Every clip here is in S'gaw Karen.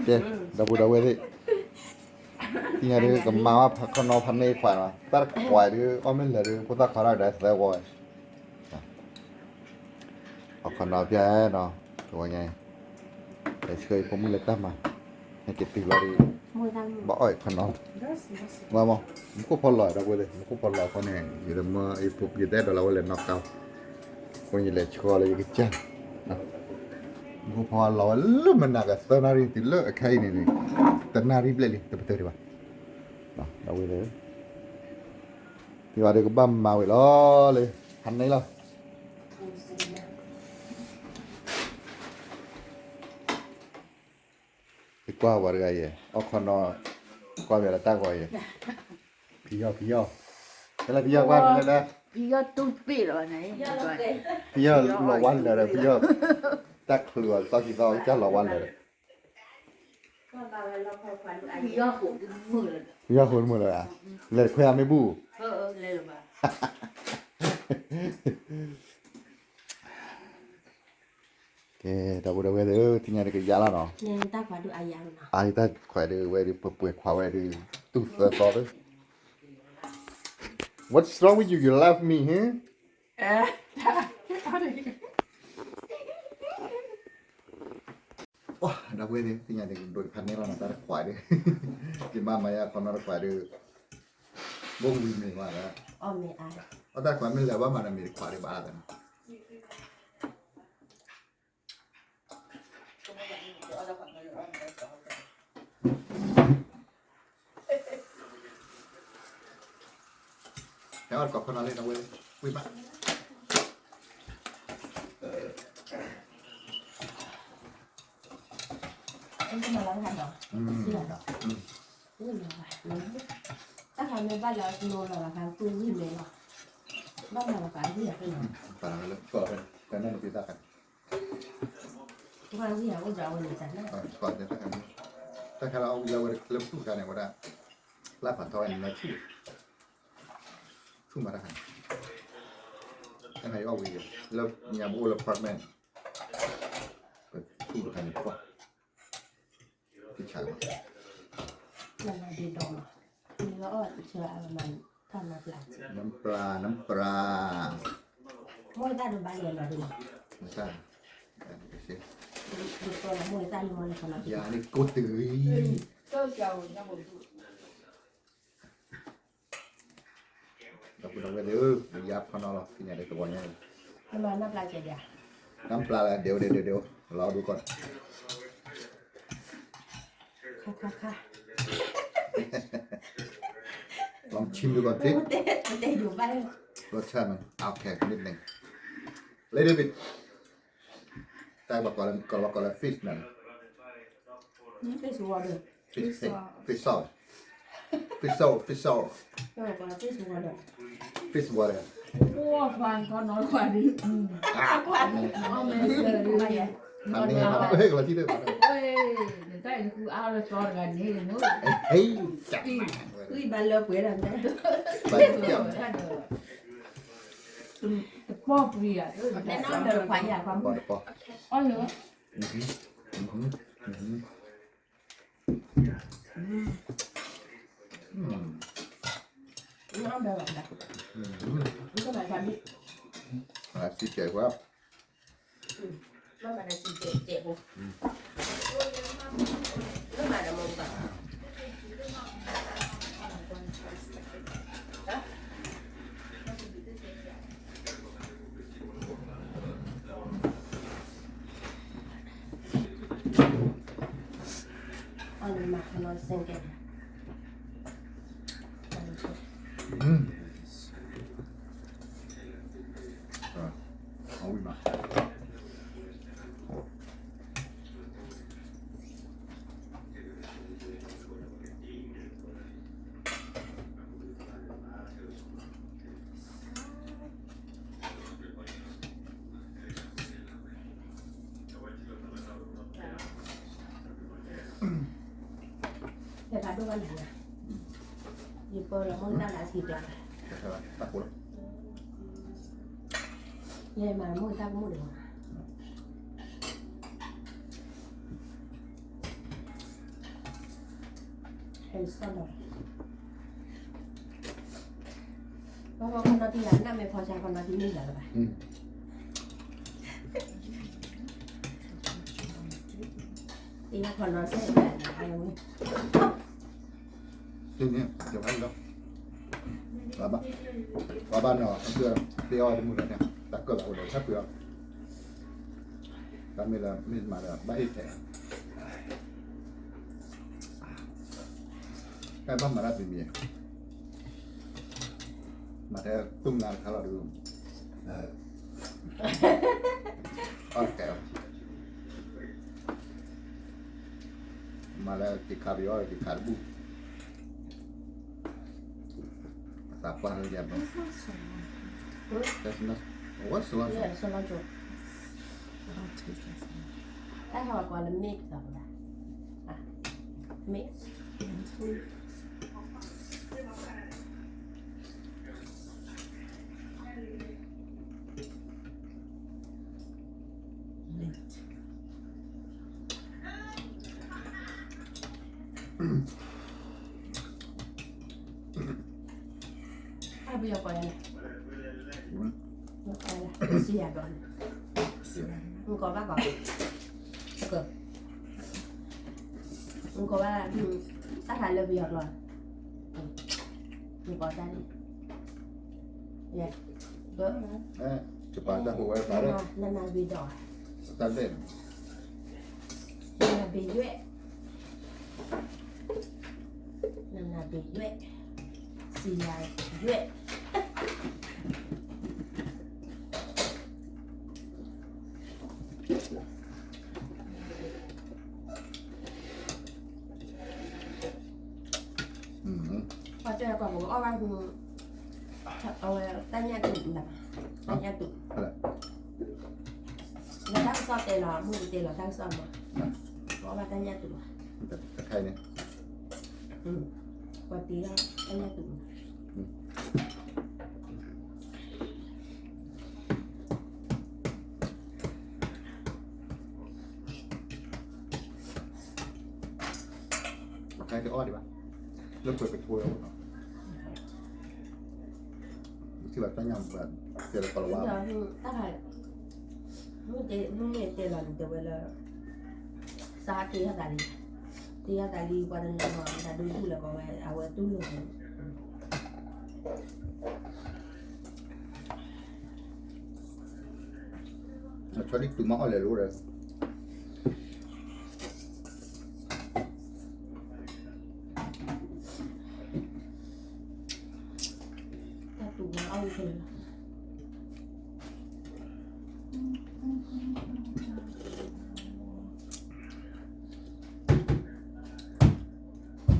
ကဲ, ဒီပုၢ်ဒီဝဲၢ်သ့ၣ်, သ့ၣ်ညါဒုး ကမၤဝဲခီနီဖးန့ၢ်ခွါနီၤ, တၢ်တခွါဒုး အီၣ်မ့ၢ်လၢာ်ဒုး ဖိသၣ်ခွါထီၣ်ဒီးသၢဝီဝဲ, အီၣ်ခီနီဖျါနီၤ, တဝီညါအံၤ, လဲၤဆှၢယဖိမုၣ်လၢတၢ်မၤ, ဟဲက့ၤတုၤလီၤဒုး, ဘၣ်အီၣ်အံၤခီနီ, မုၢ်ခိၣ်ဖီလီၤဒီပုၢ်ဝဲၢ်သ့ၣ်, မုၢ်ခိၣ်ဖီလီၤအဃိန့ၣ် ယတအဲၣ်ဒိးလၢဝဲလဲၤနီၣ်ကါ, အဃိန့ၣ်ယလဲၤဆှၢလၢယကစၢ် မုၢ်ခိၣ်ဖီလီၤဝဲလၢမနၤကသၢနၣ်ရံၣ် တုၤလၢအခဲအံၤန့ၣ်န့ၣ်, တနၣ်ရံၣ်ဘျဲၣ်လံ တပတုာ်ဒံးဘၣ်, ဒီပုၢ်ဝဲၢ်သ့ၣ်, ယွၤဒီးကဘၣ်မၤဝဲလီၤလၢ ဟါန့ၣ်လီၤ. ယကွၢ်ဝဲတဂၤယဲ, အီၣ်ခီနီ, ကွၢ်ဝဲလၢတၢ်ဂီၤယဲ, ဖံယီၢ် ဖံယီၢ်, ဖံယီၢ်ကွၢ်လၢ, ဖံယီၢ်တူၢ်ပ့ၣ်လီၤ, ဖံယီၢ်လီၤဝါလၢာ်ဒီး ဖံယီၢ်, တၢ်ချုးအီၤသီခံသီ ကၢ်လီၤဝါလၢာ်ဒီး ဖံယီၢ်ဃိတမုာ်လၢၤ, လဲၤခွဲအမ့ၢ်ဘူၣ်, ကဲ, ဒီပုၢ်ဒီဝဲၢ်သ့ၣ်ဧၢ, သ့ၣ်ညါဒုးကယါလီၤနီၤ, အတၢ်ခွါဒုးဝဲဒုး ပှဲၤပှဲၤခွါဝဲဒုး, တူၢ်သၢသီသၢ, What's wrong with you? You love me, huh? ဒီပုၢ်ဝဲၢ်သ့ၣ်, သ့ၣ်ညါဒုးကဒိးတဖၣ်န့ၣ်လီၤနီၤ, တၢ်တခွါဒုး, ယမၤမၤယါခီနီတခွါဒုး, ဘိၣ်ဝံၤမ့ၢ်ဝဲလၢ, အတၢ်တခွါမ့ၢ်လဲၤဘၣ်မၤဒီးမ့ၢ်တခွါဒုးဘၣ်လီၤနီၤ ဟဲအီၣ်တကိးခီနီလံနီၤဝဲ, ဝံၣ်ဘၣ်, တၢ်ခါမ့ၢ်ဘၣ်လၢအလိၤလီၤဘၣ်ခါ ကွံာ်ဝံၣ်မဲလီၤ, ဘၣ်မၤလီၤဘၣ်ခါဝံၣ်ယၤ, ပှၤဝံၣ်ယၤအိၣ်ဒီးအဝဲန့ၣ်တၢ်န့ၣ်, တၢ်ခါလၢအီၣ်ဝံၣ်လၢဝဲလၢပထူၣ်တခါန့ၣ် ဝဲဒၣ်, လၢဖးထီန့ၣ်လၢဆူၣ်, ဆူၣ်မးတၢ်ခါန့ၣ်, တၢ်ခါအီၣ်ဝံၣ်, လၢညါပအိၣ်လၢ apartment, ပထူၣ်တခါန့ၣ်ပှၢ်, တၢ်ခါလီၤ, နပျၢ် နပျၢ်, မတၢ်, ယၤန့ၣ်ကိၢ်တဂ့ၤ ဒီပုၢ်ဒီဝဲၢ်သ့ၣ်ဧၢ, ယၤခီနီလီၤ သ့ၣ်ညါဒုးတဝီညါအံၤ, နပျၢ်လၢဒဲးဝဲဒဲးဒဲးဒဲး, လီၤဒိကီၢ်, ခါခါခါ, ลองชิมดูก่อนสิ, รสชาติมัน โอเค นิดนึง little bit, တၢ်ဘၣ်ကီးလၢ ကီးလၢ fish န့ၣ်, fish water, fish, fish sauce, fish sauce, fish sauce, fish water, fish water, ပှၤခီနီခွါဒုး, အမ့ၢ်စၢၤဒုး, အမ့ၢ်ဟဲကလီၤထံၣ်ဒုး, နတၢ်အံၤနဃုအါလၢသီတဂၤန့ၣ်, ဟဲ, ဘၣ်လၢပှဲၤဒီး, တပီၢ်ပှံၤဧါ, တပီၢ်, အီၣ်လၢ ဖဲဖးဒိၣ်ဘၣ်နၤ, ယပၢလီၤမိၢ်တၢ်လၢအထံကျါ, ယမၤမိၢ်တၢ်ကမိၣ်န့ၣ်, မ့ၢ် စီၣ်ဒီး ပှၤခီနီၤထံဂၤ နၢ်မ့ၢ်ဖီဆါခီနီၤထံန့ၣ်လၢၤလၢၤဘၣ်. အ့ၣ် ခီနီၤစဲး တန့ၣ် ယဝဲလီၤ. ပှၤဘၣ်နီၤ အကၢၢ် သ့အီၣ်တမုာ်လၢၤန့ၣ် တၢ်ကၢၢ်ဘၣ်အိၣ်ဒီးဆၢပှ့ၤအီၤ, တၢ်မ့ၢ်လၢမ့ၢ်မၤဒီး ဘၣ်ဟ့ၣ်ထဲး တၢ်ဘၣ်မၤတၢ်တမံၤမံၤ, မၤထဲတူၢ်နၤတခါလီၤဒုး, အီၣ်တကဲးလီၤ, မၤလၢက့ၤခးပယီၤ က့ၤခးတဘူၣ်, အသးပှၢ်လၢယၤဘၣ်, what's cilantro? တၢ်ဟဲဝဲကွၢ်လၢ mix သးပှၢ်, mix. အါ ပယီၤကွၢ်ယၤန့ၣ်, စံယၤဒီးန့ၣ်, နကီၢ်ဘၣ်ကီၢ်, နကီၢ်ဘၣ်, တၢ်ဟးလၢပယီၤကျိာ်, နကီၢ်တၢ်န့ၣ်, ယဲ, တပာ်တၢ်ဟူးဝဲတပာ်ဒီး, နနၢ်ဘ့ၣ်ဒီး, တၢ်လဲၣ်, နနၢ်ဘ့ၣ်ယွဲၣ် နနၢ်ဘ့ၣ်ယွဲၣ်, စံယၤယွဲၣ်. ပှၤတဲကွၢ်ပကအီၣ်ဘၣ်, အဝဲတၢ်ညၣ်တူာ်, တၢ်ညၣ်တူာ်, လၢတၢ်ကစီၣ်တဲလီၤ မုၢ်တတဲလီၤတၢ်ကစီၣ်မး, ပအီၣ်ဘၣ်တၢ်ညၣ်တူာ်, ပှၤတ့လီၤတၢ်ညၣ်တူာ်. တအီၣ်ဒံးဘၣ်, လၢပှဲၤကထိအီၤနီၤ, ထံၣ်ဘၣ်တၢ်ညၣ်ဘၣ်, တဲလၢကလၤဝါ, မုၢ်တဲလီၤန့ၣ်တဲဝဲလၢ စးတ့ထီၣ်သးလံ, တ့ထီၣ်သးလံ ပှၤတနီၤနီၤ တၢ်ဒိဒူၣ်လၢကီးဝဲ အဝဲတူၢ်လိာ်န့ၣ်, ဆီဒံၣ်တုၤမ့ၢ်အီၣ်လဲၤလိၤဒီး တၢ်တူၢ်မၤအီၣ်ဝဲခဲလၢာ်လီၤ.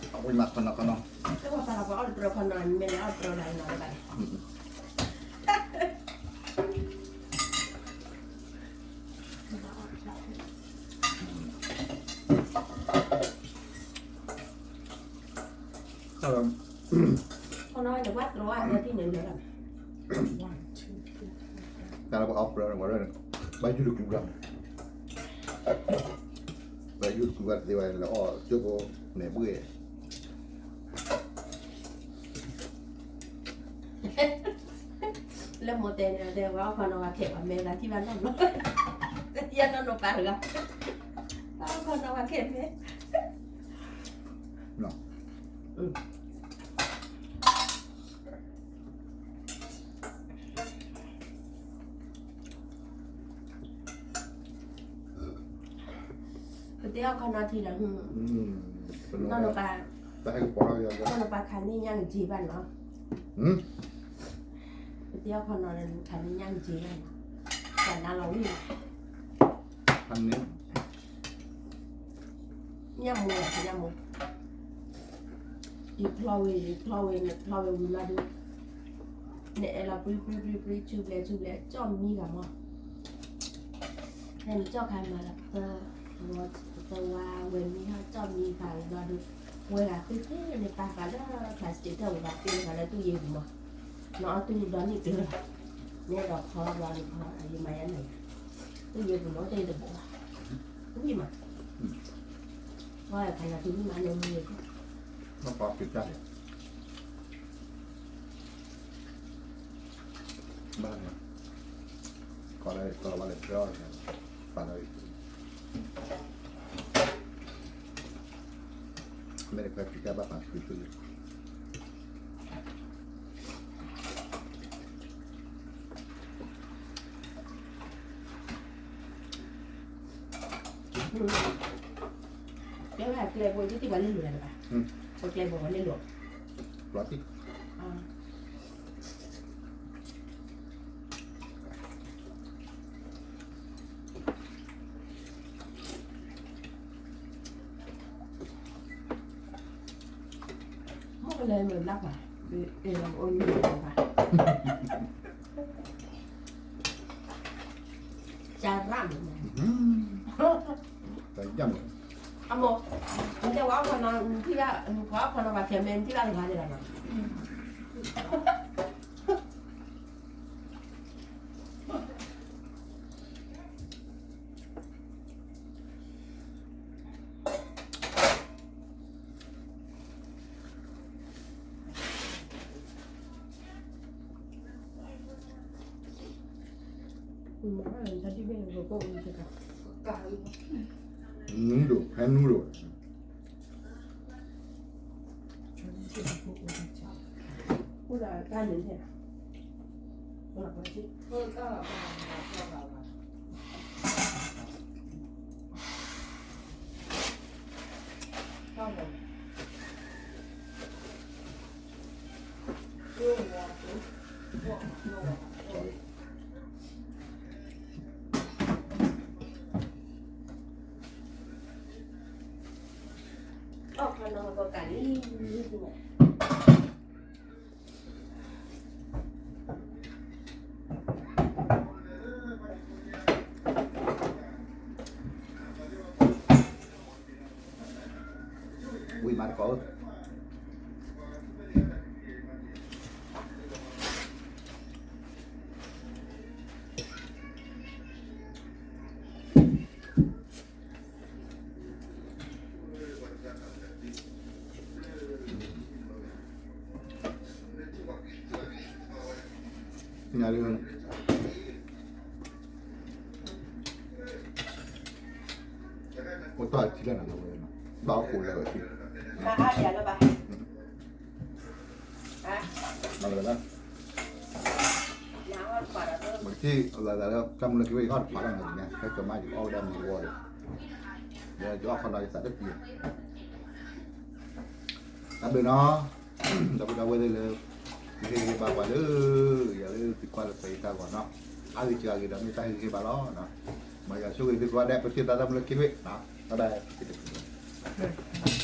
အဝဲမၤခီနီၤခီနီၤ, တၢ်ပှၤပာ်လီၤပှၤအီၣ်တြီခီနီၤ မ့ၢ်လၢအီၣ်တြီလၢနီၤလၢၤဘၣ်. ခီနီၤ ယဝဲတြီအဝဲသ့ၣ်န့ၣ်လၢၤဘၣ်. တၢ်လၢပှၤအီၣ်တြီဝဲဒၣ်န့ၣ် ဘၣ်ယုၢ်တကူဘၣ်, ဘၣ်ယုၢ်တကူဘၣ်တသ့ဝဲ လၢအီၣ်ကၠိဖိန့ၣ်ဘှ့ၣ် လၢမိၢ်တဲန့ၣ် တဲဝဲအီၣ်ခီနီၤဝဲခဲ ပှၤမဲသးထံၣ်ဘၣ်နီၢ်ဘျီ, တသ့ၣ်ညါနီၢ်နီၢ်ပၢ်တဂၤ, အီၣ်ခီနီၤဝဲခဲမဲ, ပတဲအီၣ်ခီနီၤထံဒီး, နီၢ်နီၢ်ပၢ်, နီၢ်နီၢ်ပၢ်ခးန့ၢ်ညၣ်က့ၤဘၣ်နီၤ, ပတဲအီၣ်ခီနီၤန့ၣ်ခးန့ၢ်ညၣ်က့ၤဘၣ်နီၤ, တၢ်နါလီၤဝံၣ် ညၣ်မူ, ညၣ်မူ, ယဖျီဝဲ ယဖျီဝဲ နဖျီဝဲဝံၤလီၤဒုး, နအဲၣ်လီၤပြံပြံပြံပြံ ဆူဘျဲၣ်ဆူဘျဲၣ် ကၠီၣ်မံဂၤမး, နကၠီၣ်ခါမးလီၤ, ပဝါဝဲမံဟီၣ်ကၠီၣ်မံဂၤလီၤဒုး, ဝဲဂၤသ့ၣ်သ့ၣ်န့ၣ် ပာ်ဃာ်လၢ plastic တၢ်ဝဲဂၤသ့ၣ်ဂၤလၢတူၢ်ယ့ၢ်ပူၤမး, နအီၣ်တူၢ်ဒီနံၣ်တုၤလီၤ, မ့ၢ်ဒီးခီဘီဒီးခီ အယမၤယါန့ၣ်, သူၣ်ယိပူၤနီတဘိးဘၣ်, သူၣ်ယိမး, ဝါခါလီၤသူၣ်ယိမးန့ၣ်မ့ၢ်, ဘၣ်ပှၤက့ၤတၢ်န့ၣ်, ဘၣ်န့ၣ်, ကီးလၢကီးလီၤဘၣ်လၢဖျၢၣ်အီၤန့ၣ်, ပာ်လီၤ, မ့ၢ်တခွဲက့ၤတၢ်ဘၣ်ပာ်ဆူၣ်ဆူၣ်လံ တဲဝဲကျဲဘိယတံၢ်ပှၤလ့လိာ်လၢၤဘၣ်, ပကျဲဘိပှၤလ့လိာ်, ပျီတံၢ် မ့ၢ်ကလဲၤမ့ၢ်ဘျါပှၤ, အဲၣ်လီၤအိၣ်မ့ၢ်ဘျါပှၤ, ကၢ်ရၣ်မ့ၢ်, တၢ်ယၢ်မ့ၢ်, အမိၢ်, နတဲဝဲအီၣ်ဖီနီၤ နထံၣ်ဘၣ်, နကွၢ်အီၣ်ဖီနီၤဘၣ်ဖဲမ့ၢ်နထံၣ်ဘၣ်တဂၤန့ၣ်လီၤနီၤ. နူဒိၣ် ဟဲနူဒိၣ်, ဝံၤမၤတကိးဧၢ ညါလၢ အိၣ်တ့ၢ်ထံလၢနၤလီၤဝဲ, ဘၣ်အိၣ်ဃိးလၢဝဲသ့ၣ်, ဘၣ်လၢ, မ့ၢ်ကထံၣ်လၢတၢ်မုၢ်လၢ်ခံဝဲ ယအီၣ်တဖျါလီၤနၤန့ၣ် ဟဲကမၤယအီၣ်ဝဲဒၣ်မ့ၢ်ဝီဒီး, ဒီးယအီၣ်ခီနီၤယသးတပံၤ, တၢ်ဘျုးနီၤ, ဒီပုၢ်ဒီဝဲၢ်သ့ၣ်လၢ ဟ့ၣ်ဂံၢ်ဟ့ၣ်ဘါပှၤလၢ ယၤလၢသုကွၢ်လၢဖဲအံၤတၢ်ဂီၤနီၤ, အါဂ့ၤစှၤဂ့ၤဒီးမ့ၢ်တၢ်ဟ့ၣ်ဂံၢ်ဟ့ၣ်ဘါလီၤ, မ်ယွၤဆိၣ်ဂ့ၤသုကိးဂၤဒဲး ပထံၣ်ဘၣ်တၢ်မုၢ်လၢ်ခံဝဲ, တၢ်ဘျုး